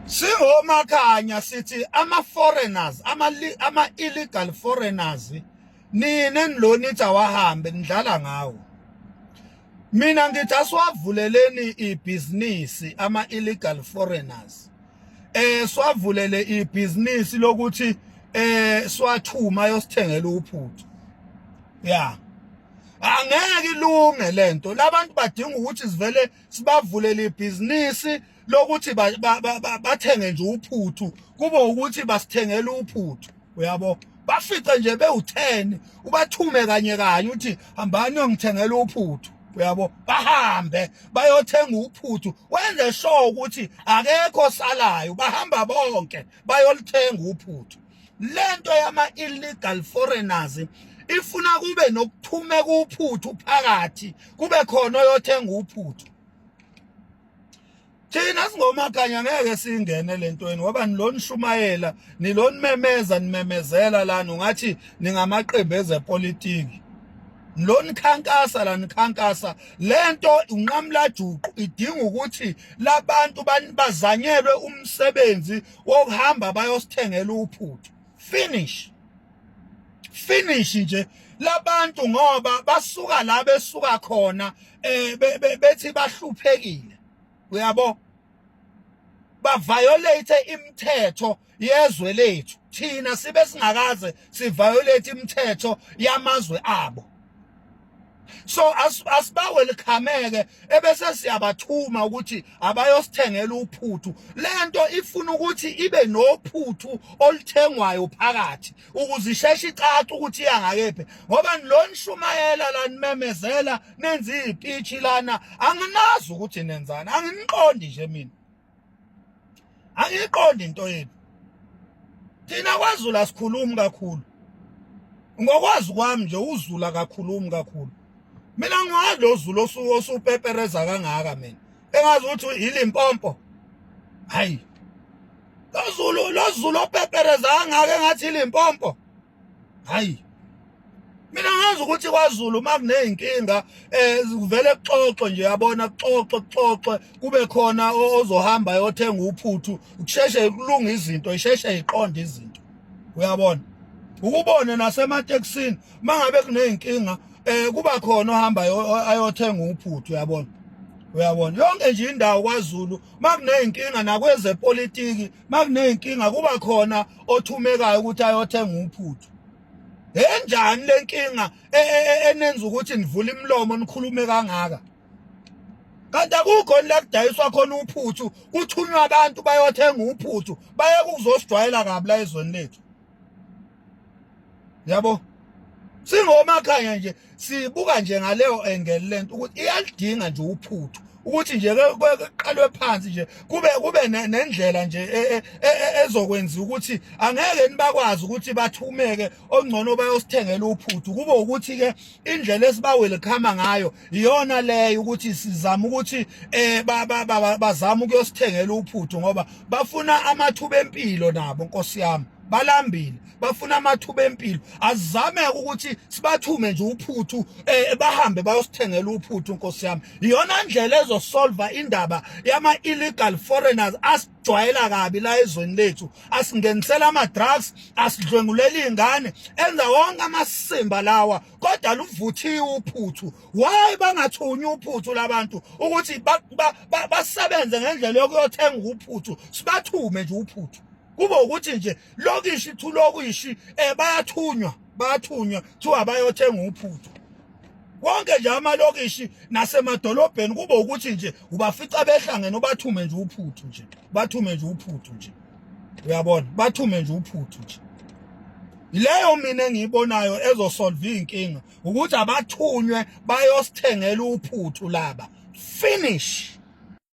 Singomakhanya sithi ama foreigners, ama illegal foreigners, nina nilona ithi awahambe, nidlala ngawo. Mina ngithi asiwavuleleni ibhizinisi ama illegal foreigners, siwavulele ibhizinisi lokuthi siwathuma yosithengela uphuthu. Ya, angeke ilunge lento. Labantu badinga ukuthi sivele sibavulele ibhizinisi lokuthi bathenge nje uphuthu, kube ukuthi basithengela uphuthu, uyabo? Bafice nje bewu-10, ubathume kanye kanye, uthi hambani yongithengela uphuthu, uyabo? Bahambe bayothenga uphuthu, wenze sure ukuthi akekho salayo, bahamba bonke bayolithenga uphuthu. Lento yama illegal foreigners ifuna kube nokuthumeka uphuthu phakathi, kube khona oyothenga uphuthu. Thina singomakhanya ngeke singene lentweni, ngoba niloni shumayela, nilonimemeza, nimemezela lana ungathi ningamaqembu ezepolitiki, nilonikhankasa la, nikhankasa lento unqamla juqu. Idinga ukuthi labantu bazanyelwe umsebenzi wokuhamba bayosithengela uphuthu, finish, finish nje. Labantu ngoba basuka la besuka khona, bethi bahluphekile, uyabo? Ba-violate imithetho yezwe lethu, thina sibe singakaze si-violate imithetho yamazwe abo. So asiba-welcome-ke, ebese siyabathuma ukuthi abayosithengela uphuthu. Lento ifuna ukuthi ibe nophuthu oluthengwayo phakathi ukuze isheshe icace ukuthi iyangakephi, ngoba nilonishumayela la, nimemezela, nenza iy'pitshi lana, anginazi ukuthi nenzani, anginiqondi nje mina, angiyiqondi into yenu. Thina kwaZulu asikhulumi kakhulu. Ngokwazi kwami nje, uZulu akakhulumi kakhulu. Mina ngiwazi lo Zulu osupepereza kangaka, mina engazi ukuthi iLimpopo. Hayi, lo Zulu opepereza kangaka engathi iLimpopo. Hayi, mina ngazi ukuthi kwaZulu uma kuneyinkinga kuvele kuxoxe nje, yabona? Kuxoxe, kuxoxe, kube khona ozohamba yothenga uphuthu, kusheshe kulunga izinto, isheshe iqonde izinto, uyabona? Ukubone nasematekisini, mangabe kuneyinkinga kuba khona ohamba ayothenga uphuthu, uyabona? Uyabona, yonke nje indawo kwaZulu makuneyinkinga, nakwezepolitiki makuneyinkinga, kuba khona othumekayo ukuthi ayothenga uphuthu. Enjani lenkinga enenza ukuthi nivule imilomo nikhulume kangaka, kanti akukho la kudayiswa khona uphuthu, kuthunywa abantu bayothenga uphuthu, baye kuzosijwayela kabi la ezweni lethu, yabo? Singomakhanya nje sibuka nje ngaleyo angle lento, ukuthi iyalidinga nje uphuthu, ukuthi nje kuqalwe phansi nje, kube nendlela nje ezokwenza ukuthi angeke nibakwazi ukuthi bathumeke, ongcono bayosithengela uphuthu. Kube ukuthi ke indlela esiba-welcome ngayo iyona leyo, ukuthi sizama ukuthi bazama ukuyosithengela uphuthu, ngoba bafuna amathuba empilo nabo, nkosi yami, balambile, bafuna amathuba empilo. Azame ukuthi sibathume nje uphuthu, bahambe bayosithengela uphuthu, nkosi yami. Iyona ndlela ezosolva indaba yama illegal foreigners asijwayela kabi la ezweni lethu, asingenisela ama drugs, asidlwengulela izingane, enza wonke amasimba lawa. Kodwa luvuthiwe uphuthu, why bangathunywa uphuthu labantu ukuthi basebenze ngendlela yokuyothenga uphuthu? Sibathume nje uphuthu, kube ukuthi nje lokishi thu lokishi bayathunywa, bayathunywa, kuthiwa bayothenga uphuthu. Wonke nje amalokishi nasemadolobheni, kube ukuthi nje ubafica behlangene, ubathume nje uphuthu nje, bathume nje uphuthu nje, uyabona? Bathume nje uphuthu nje. Leyo mina engiyibonayo ezosolve inkinga, ukuthi abathunywe bayosithengela uphuthu laba, finish.